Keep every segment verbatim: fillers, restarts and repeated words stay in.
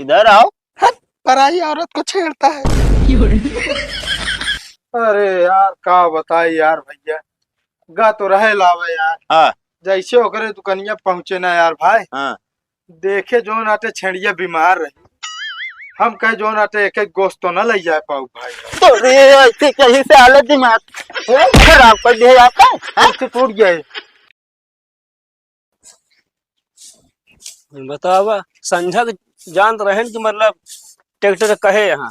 इधर आओ। हट, पराई औरत को छेड़ता है। अरे यार, का बताई यार भैया, गा तो रहे लावे यार। हाँ। जैसे ओकरे दुकनिया पहुँचे ना यार भाई, हाँ। देखे जौन आटे छेड़िया बीमार रही, हम कहे जौन आटे एक एक गोश्त तो ना ले जाए पाऊ भाई। तो रे, ऐसे कहीं से हालत दिमाग खराब कर दिया आपका, हाँ? टूट गया है। बतावा, संझा के जानत रहेन कि मतलब ट्रैक्टर कहे यहाँ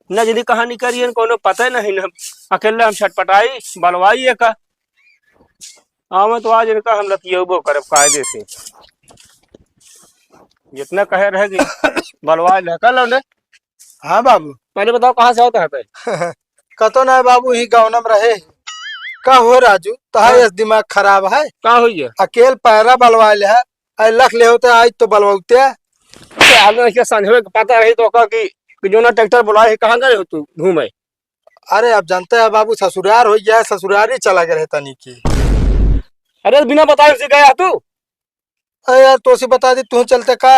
न, यदि कहाँ निकलियन, कोनो पता नहीं न। अकेले हम छटपटाई, बलवाई एका। आवे तो आज इनका हम लतियबो करब कायदे से। जितना कहे रहे कि बलवाए ले, कर लो ने। हाँ बाबू। पहले बताओ, कहाँ से होता है पे? कतो ना बाबू, ही गाँव में रहे। का हो राजू, तोहार हाँ। यस दिमाग खराब है? का होइए? अकेल पैरा बलवा ले है, आई लख ले होते, आज तो बलवाते। साले के संझवे के पता रही तो का कि, कि जो ना ट्रैक्टर बुलाए है, कहाँ गए हो तू घूमे? अरे, आप जानते हैं बाबू, ससुरार हो गया है, ससुरारी चला गए रहे तनी की। अरे, बिना बताए से गया तू? अरे यार, तोसी बता दी, तू चलते का?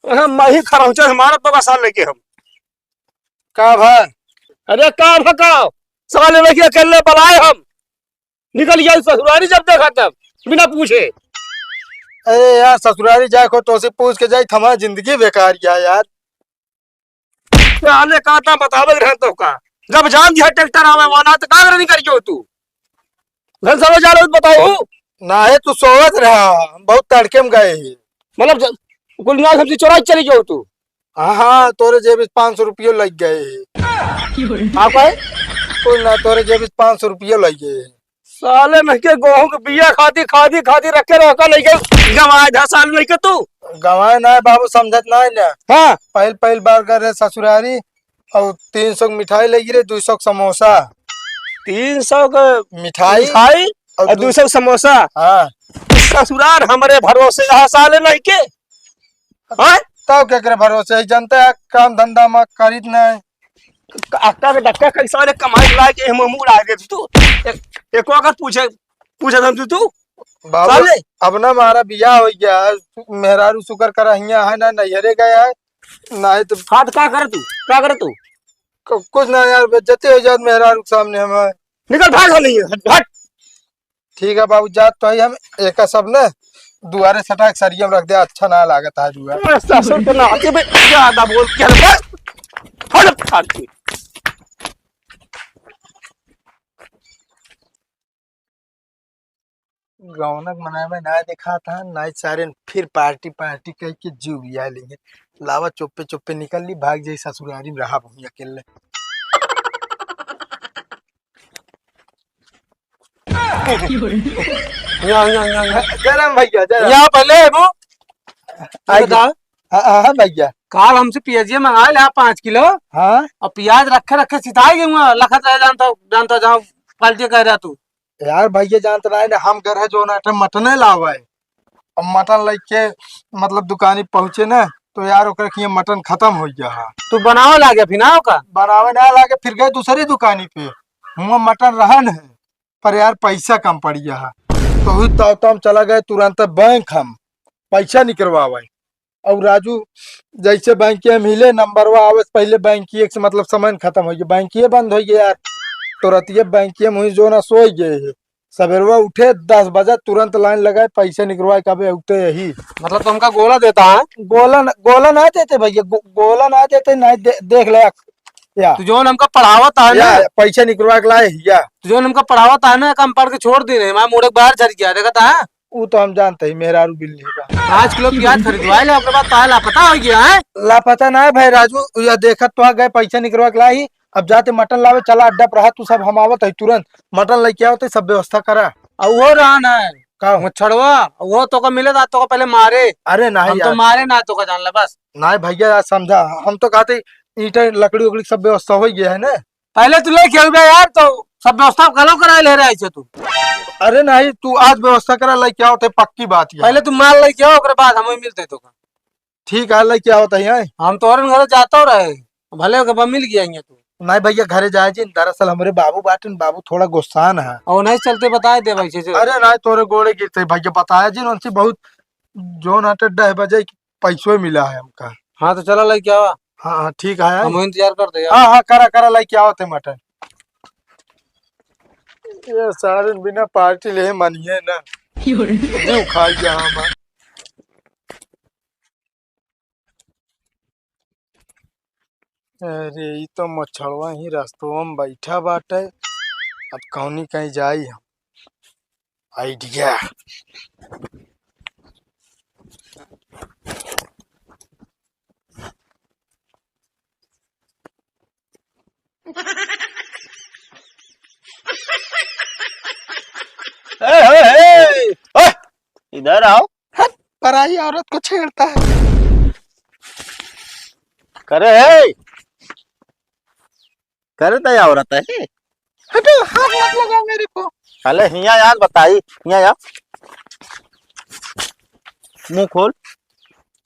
हाँ, मैं ही खरौचर हमारा तो बसा लेके हम। का भा? अरे, का भा का? साले लेके अकेले बलाए हम। निकल गया ससुरारी जब देखा तब, बिना पूछे। अरे यार, ससुरारी जाए को तोसी पूछ के जाई, हमारी जिंदगी बेकार गया यार। साले का ता बतावे रहन तो का? जब जान दिया ट्रैक्टर आवे वाला, तो का करनी करियो तू? घर से जालो बताओ। नाहीं, तू सोवत रहा, हम बहुत तड़के में गए ही। मतलब ज-, कुल मिला सबसे चोराई चली गयो तू? हाँ, हाँ, तोरे जेब से पाँच सौ रुपये लग गए ही। आप है? कुल ना, तोरे जेब से पाँच सौ रुपये लग गए ही। साले नहीं के गेहूं के बिया खाती, खाती, खाती रख के रोका नहीं के गंवाए धा साल नहीं के तू। गंवाए ना बाबू, समझत ना है ना। हाँ। पहल, पहल बार कर रहे ससुरारी, और तीन सौ के मिठाई लगी रे, दो सौ के समोसा। तीन सौ के मिठाई मिठाई और और दो दो सौ के समोसा। हाँ। ससुरार हमरे भरोसे यहाँ साले नहीं के। हाँ? तब केकरे भरोसे है, जनता है, काम धंधा में करीत नहीं। अक्का के डक्का कैसा रे कमाई ला के हम मुंह उड़ा दे तू। एक, एको अगर पूछे, पूछे हम तू, तू? बाबू, साले। अब ना हमारा बियाह हो गया है, मेहरारू शुक्र करा हियां है ना, नैहरे गया है, नहीं तो हाथ का करे तू? का करे तू? क-, कुछ ना यार, बेइज्जती हो जात मेहरारू के सामने हमारे। निकल, भाग, हम नहीं है, हट, हट। ठीक है बाबू, जात तो ही हम एका सब ने दुआरे सटा के सरिया में रख दे, अच्छा ना लागत आज हुआ। अरे ससुर के नाते बे, ज्यादा बोल के बस। हट, हट। गौनक मनाए में ना देखा था, ना सारे फिर पार्टी पार्टी कह के जीव बिया लेंगे। लावा चुप्पे चुप्पे निकल ली, भाग जाई ससुरारी में रहा वहीं अकेले। यहाँ, यहाँ, यहाँ, यहाँ। जय राम भैया, जय राम। यहाँ पहले है वो। आई बताओ। हाँ, हाँ, हाँ भैया। काल हमसे पियाजिया मंगा ले पाँच किलो। हाँ। और पियाज रखे रखे सिताई गए हुआ, लखत रहे जानता, जानता जहाँ पाल्टी कह रहा तू। यार भैया जानत रहे ना, हम घर है जो ना मटने लावे। अब मटन लेके मतलब दुकानी पहुँचे ना, तो यार ओकरे किए मटन खत्म हो गया है। तू बनावे लागे फिर ना ओका? बनावे ना लागे, फिर गए दूसरी दुकानी पे, हुआ मटन रहन है, पर यार पैसा कम पड़ गया है। तो हुई ताव ताव चला गए तुरंत बैंक हम पैसा निकलवावे। और राजू, जैसे बैंकिया में हिले नंबरवा आवे से पहले बैंकिया से मतलब समय खत्म हो गया, बैंकिया बंद हो गया यार। तो रतिया बैंकिया में हुई जो ना सोई गए है, सवेरवा उठे दस बजे तुरंत लाइन लगाए, पैसे निकलवाए, कबे उठे यही। मतलब तो हमका गोला देता है? गोला न, गोला ना देते भैया, गो-, गोला ना देते, नहीं दे, देख ले या। तू जोन हमका पढ़ावत है ना? या, पैसे निकलवा के लाए या। तू जोन हमका पढ़ावत है ना, कम पढ़ के छोड़ दी नहीं, मैं मुड़े बाहर चल गया, देखा था? ऊ तो हम जानते ही, मेहरारू बिल्ली बा। पाँच किलो प्याज खरीदवा ले, ओकरे बाद तार लापता हो गया है। लापता ना है भाई राजू, या देखत तो आ गए, पैसा निकलवा के लाई। अब जाते मटन लावे, चला अड्डा पर रहा, तू सब हम आवत है तुरंत। मटन लेके आवत है, सब व्यवस्था करा। और वो रहा ना है, का? मच्छरवा, वो तो का मिले था, तो का पहले मारे। अरे नहीं हम तो यार। मारे ना तो का जान ले बस। नहीं भैया, आज समझा, हम तो कहते ईंटे, लकड़ी उकड़ी सब व्यवस्था हो गया है ना। पहले तू लेके आवे यार, तो सब व्यवस्था कलो कराए ले रहे ऐसे तू। अरे नहीं, तू आज व्यवस्था करा, लेके आओ थे, पक्की बात है। पहले तू माल लेके आओ, ओकरे बाद हम मिलते तो का। ठीक है, लेके आओ थे, हैं? हम तोहरे घर जातो रहे, भले ओके बा मिल गया हियाँ तू। नहीं भैया, घरे जाए जी, दरअसल हमरे बाबू बाटिन, बाबू थोड़ा गुस्सान है। और नहीं चलते बताए दे भाई से। अरे नहीं, तोरे गोड़े गिरते भैया, बताए जी, उनसे बहुत जोन आटे डह बजे पैसो मिला है हमका। हाँ, तो चला लइके आवा। हाँ, हाँ, ठीक है। हम इंतजार करते हैं। हाँ, हाँ, करा, करा, लइके आवा ते मटन। ये सारे बिना पार्टी ले मानिए ना। क्यों रे? क्यों खाई जा हम? अरे, ई तो मच्छरवा ही रस्तवा में बैठा बाटे। अब कौनी कहीं जाई हम? आइडिया। ए, ए, ए, ओए, इधर आओ। हट, पराई औरत को छेड़ता है। करे है, करे तो औरत है। हटो, हाथ मत लगाओ मेरे को। अरे हिया यार बताई, हिया यार। मुंह खोल।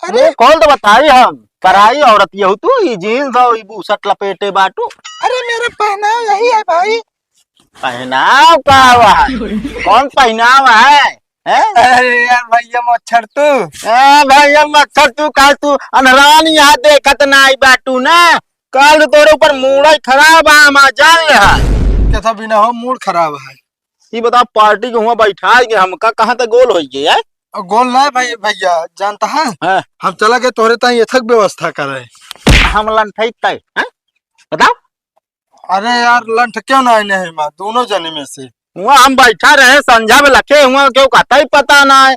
अरे। मुंह खोल तो बताई हम। पराई औरत यहू तू, ई जींस और ई बुशर्ट लपेटे बाटू। अरे मेरा पहनाव यही है भाई। पहनाव का हुआ है? कौन पहनाव है? हैं? अरे यार भैया मच्छर तू। ए भैया मच्छर तू, का तू अनहरान यहाँ देखत ना आई बाटू ना? काल तोरे ऊपर मूड ही खराब है, हमार जान ले है। कैसा बिना हो मूड खराब है? ई बताओ, पार्टी के हुआ बैठा के हमका कहाँ तक गोल होई गए, हैं? और गोल ना है भाई, भैया, जानता है? हाँ। हम चला गए तोहरे ताई एथक व्यवस्था करे। हम लंठई तय, हैं? बताओ। अरे यार, लंठ क्यों ना आने हैं माँ, दोनों जने में से? हुआ हम बैठा रहे, संझा में लखे हुआ, क्यों कहता ही पता ना है।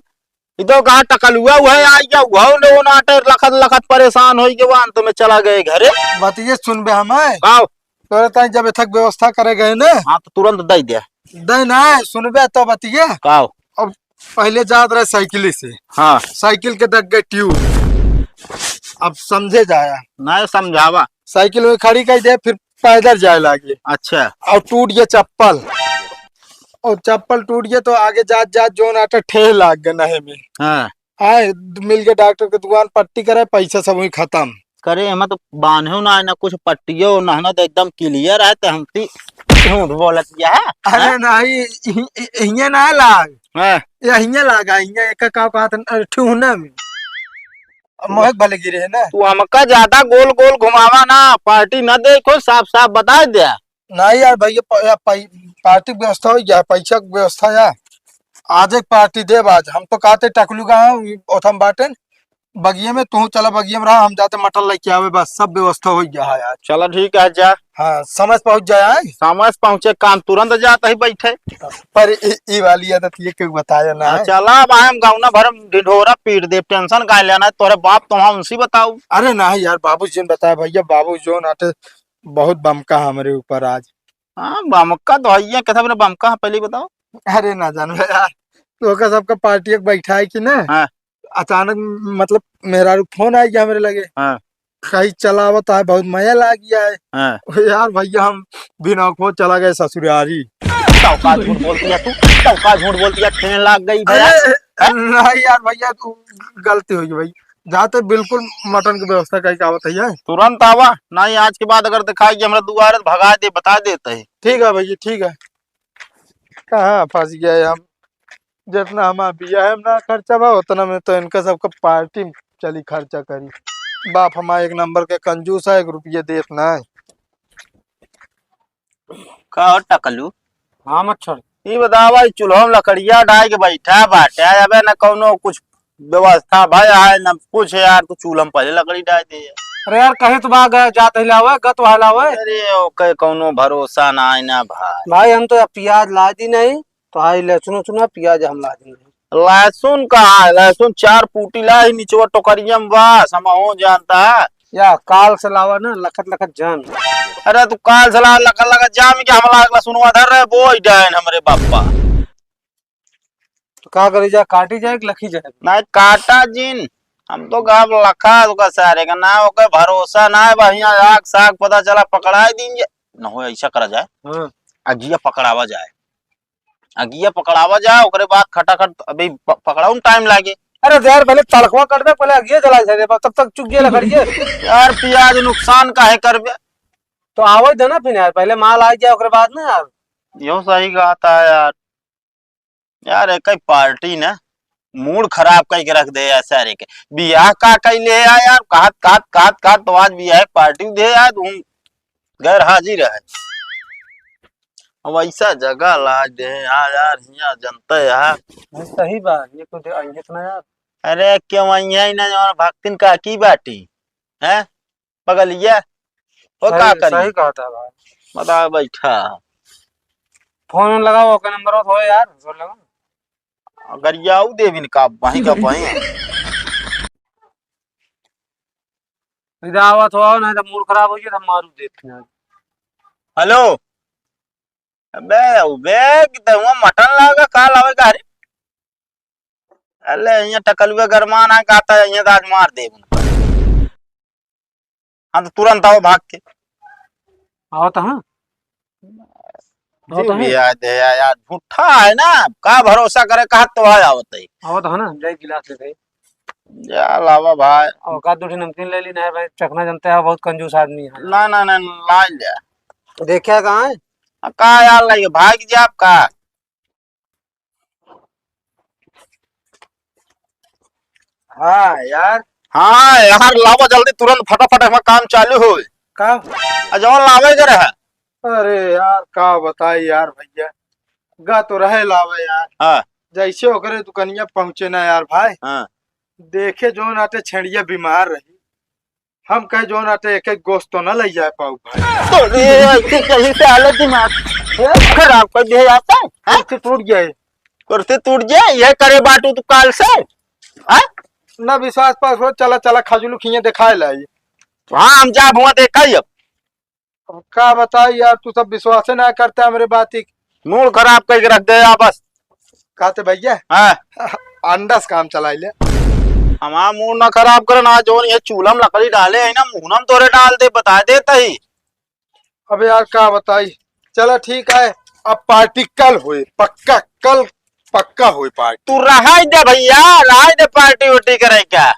ई तो कहा टकलुआ हुआ है, आई गया, हुआ ने वो नाटे लखत लखत परेशान होई के वो अंत में चला गए घरे। बतिये सुनबे हमें। काओ? तोरे ताई जब एथक व्यवस्था करे गए ने। हाँ, तो तुरंत दई दे। दे ना, सुनबे तो बतिये। काओ? अब पहले जात रहे साइकिल से। हाँ। साइकिल के दग गए ट्यूब। अब समझे जाया। नहीं समझावा। साइकिल में खड़ी कर दे, फिर पैदल जाए लागे। अच्छा। और टूट गया चप्पल। और चप्पल टूट गया तो आगे जात जात जोन आटे ठेह लाग गए नहे में। हाँ। आए, मिल के डॉक्टर के दुकान, पट्टी करे, पैसा सब वही खत्म। करे, एमा तो बान्हे ना है, ना कुछ पट्टियो ना है, ना तो एकदम क्लियर है, तो हमसे झूठ बोलत गया है। अरे हाँ? नहीं, इ-, इ-, इहिये ना लाग। हाँ। ये हिये लागा, हिये एक का कहत न, अरे ठुहना में। अब मोहक भले गिरे है ना। तू हमका ज्यादा गोल गोल घुमावा ना, पार्टी ना दे, कोई साफ साफ बता दे। नहीं यार भैया, प-, या पै-, पार्टी के व्यवस्था हो गया, पैसा के व्यवस्था या। आज एक पार्टी देब आज। हम तो कहते टकलू गाँव, ओथम बाटेन, बगिये में, तू चला बगिये में रहा, हम जाते मटन लेके आवे, बस सब व्यवस्था हो गया है आज। चला ठीक है, जा। हाँ, समय से पहुँच जाए, आए। समय से पहुँचे, काम तुरंत जाता ही बैठे। पर ई, ई वाली आदत ये क्यों बताया ना हाँ, है? चला, अब हम गाँव ना भर हम ढिढोरा पीट दे, टेंशन काहे लेना है, तोरे बाप तो वहाँ उनसे बताऊ। अरे नहीं यार, बाबू जी ने बताया भैया, बाबू जो नाटे बहुत बमका हमरे ऊपर आज। हाँ, बमका तो है, कैसा मेरा बमका है, पहले ही बताओ। अरे ना जानबे यार, तो ओकर सबका पार्टी एक बैठा है कि ना? हाँ। अचानक मतलब मेहरारू फोन आ गया हमरे लगे। हाँ। कहीं चलावत है, बहुत मया लाग गया है। हाँ। ओ यार भैया, हम बिना खो चला गए ससुरारी। तौका झूठ बोलती है तू, तौका झूठ बोलती है, ठेन लाग गई भैया। अरे, हाँ? नहीं यार भैया, तू गलती हो गई भाई। जाते बिल्कुल मटन की व्यवस्था करके आवत है। तुरंत आवा, नहीं आज के बाद अगर दिखाई कि हमरा दुआरे तो भगा दे, बता देते हैं। ठीक है भैया, ठीक है। कहाँ फंस गए हम? जितना हमारा बियाह में ना खर्चा बा, उतना में तो इनका सबका पार्टी में चली खर्चा करी। बाप हमारा एक नंबर के कंजूस है, एक रुपये देत ना है। का हो टकलू? हाँ मच्छर। ई बतावा, ई चूल्हा में लकड़िया डाल के बैठा बाटे, अबे न कौनो कुछ व्यवस्था भाई है, न कुछ है यार, तू चूल्हा में पहले लकड़ी डाल दे। अरे यार, कहे तो बा गया, जात हिलावे, गत हिलावे। अरे, ओके, कौनो भरोसा ना है ना भाई। भाई, हम तो अब प्याज ला दी नहीं, तो हाई लहसुन उसुन, प्याज हम ला दी नहीं। लहसुन कहाँ है? लहसुन चार फूटी ला ही निचवा टोकरिया में बस, हम हो जानता है। या काल से लावा ना, लखत लखत जाम। अरे, तू काल से लावा, लखत लखत जाम, कि हम लाग लहसुनवा धर रहे, बोई डाइन हमरे बापा। तो का करी जाए, काटी जाए कि लखी जाए? नहीं, काटा जिन। हम तो गाँव लखा, तो का सारे का ना, ओके भरोसा ना है, बढ़िया आग साग पता चला पकड़ाए दिन जे। न हो, ऐसा करा जाए। हाँ। अगिया पकड़ावा जाए। अगिया पकड़ावा जाए, ओकरे बाद खटाखट अभी प-, पकड़ाऊ में टाइम लागे। अरे यार, पहले तलखवा कटबे, पहले अगिया जला जाए, तब तक चुक गया लकड़िए। यार, प्याज नुकसान काहे करबे? तो आवे दे ना फिर यार, पहले माल आ गया, ओकरे बाद ना यार। यो सही कहा था यार। यार, एक ही पार्टी ना, मूड खराब कइके रख दे यार सारे के। बियाह का कइले है यार, कहत, कहत, कहत, कहत तो आज बियाह पार्टी दे यार, तुम गैर हाजिर है। अब ऐसा जगह लाग दे यार, यार, हियाँ जनता यार। नहीं, सही बात, ये तो दे, आइए इतना यार। अरे, क्यों आइए ही ना, जौन भक्तिन का की बाटी, हैं? पगलिया, वो का सही, करी? सही कहता है भाई। बता बैठा। फोन लगाओ, ओकर नंबर हो यार, जोर लगा। गरियाऊ देविन का, वहीं का वहीं। इधर आवत हो, नहीं तो मूड खराब हो गया, तो मारू देख ना। हेलो। अबे, अबे, कि तो हुआ मटन लावेगा, का लावेगा? अरे, अले, यहाँ टकलुआ गरमान आ, कहता है, यहाँ आज मार दे उनको। हाँ, तो तुरंत आओ भाग के। आओ तो हाँ। आओ जी तो हाँ। भैया, दे यार, यार, झूठा है ना, का भरोसा करे, कहा तो आ जाओ तई। आओ तो है ना, जाए गिलास ले गए। जा लावा भाई। और का दो ठे नमकीन ले ली ना है भाई, चखना जानते हैं, बहुत कंजूस आदमी है। ना, ना, ना, ला ले। देखे कहाँ है? आ, का यार, लाइए, भाग जा आपका। हाँ यार। हाँ यार, लावा जल्दी, तुरंत फटाफट, हमारा काम चालू हो। का? आ, जौन लावे के रहे। अरे यार, का बताई यार भैया, गा तो रहे लावे यार। हाँ। जैसे ओकरे दुकनिया पहुँचे ना यार भाई। हाँ। देखे जौन आटे छेड़िया बीमार रही, हम कहे जौन आटे एक एक गोश्त तो ना ले जाए पाऊ भाई। अरे, ऐसे कैसे हालत दिमाग? खराब कर दिया जाता है, हाँ? कुर्सी टूट गया है। कुर्सी टूट गया, ये करे बाटू तू काल से, हाँ? ना विश्वास पास हो, चला, चला, खजलू खिए दिखाए लाई। तो हाँ, हम जा हुआ देखा ही अब। अब का बताई यार, तू सब विश्वास ना करता हमरे बात ही। मूड खराब करके रख दे यार बस। कहते भैया, हाँ। अंडा से काम चलाई ले। हमारा मूड ना खराब करे ना, जोन ये चूल्हा में लकड़ी डाले है ना, मुहना में तोरे डाल दे, बता देता ही। अबे यार, का बताई, चला ठीक है, अब पार्टी कल होए, पक्का, कल पक्का होए पार्टी। तू रहाई दे भैया, रहाई दे, पार्टी उर्टी करे क्या?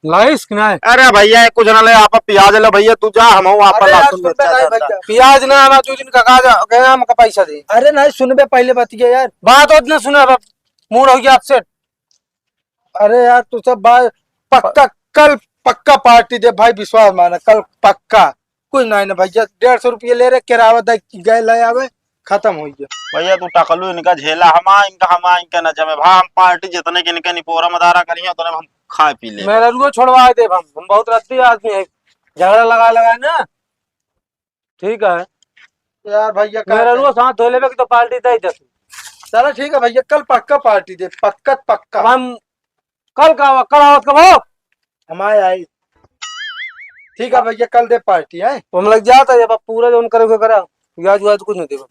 लाइस कि नहीं? अरे भैया, कुछ ना ले, आप प्याज ले भैया, तू जा, हम आप अरे यार, लहसुन सुन बे, मिर्चा नहीं डालता। भैया। प्याज ना, हम दो दिन का खा जा, गए हम का पैसा दे। अरे नहीं, सुन बे, पहले बतिया यार। बात उतना सुना, अब मूड हो गया अपसेट। अरे यार, तू सब बात पक्का, कल पक्का पार्टी दे भाई, विश्वास माना, कल पक्का। कुछ नहीं ना भैया, डेढ़ सौ रुपये ले रहे, किराया दे गए ले आवे, खत्म हो गया। भैया, तू टकलू इनका झेला, हमा इनका, हमा इनका न जमे भा, हम पार्टी जितने के इनके निपोरा मदारा करिए, उतने में हम खाए पी ले। मेहररुओ छोड़वा दे हम, हम बहुत रद्दी आदमी है, झगड़ा लगा लगा ना। ठीक है यार भैया, का मेहररुओ करें? साथ धो लेबे कि तो पार्टी दे दे। चला ठीक है भैया, कल पक्का पार्टी दे, पक्का पक्का। अब हम कल का, कल आवत कब हो? हम आए आई। ठीक है भैया, कल दे पार्टी है। हम लग जाता है, अब पूरा जौन करे के करा, ब्याज व्याज कुछ नहीं देबा।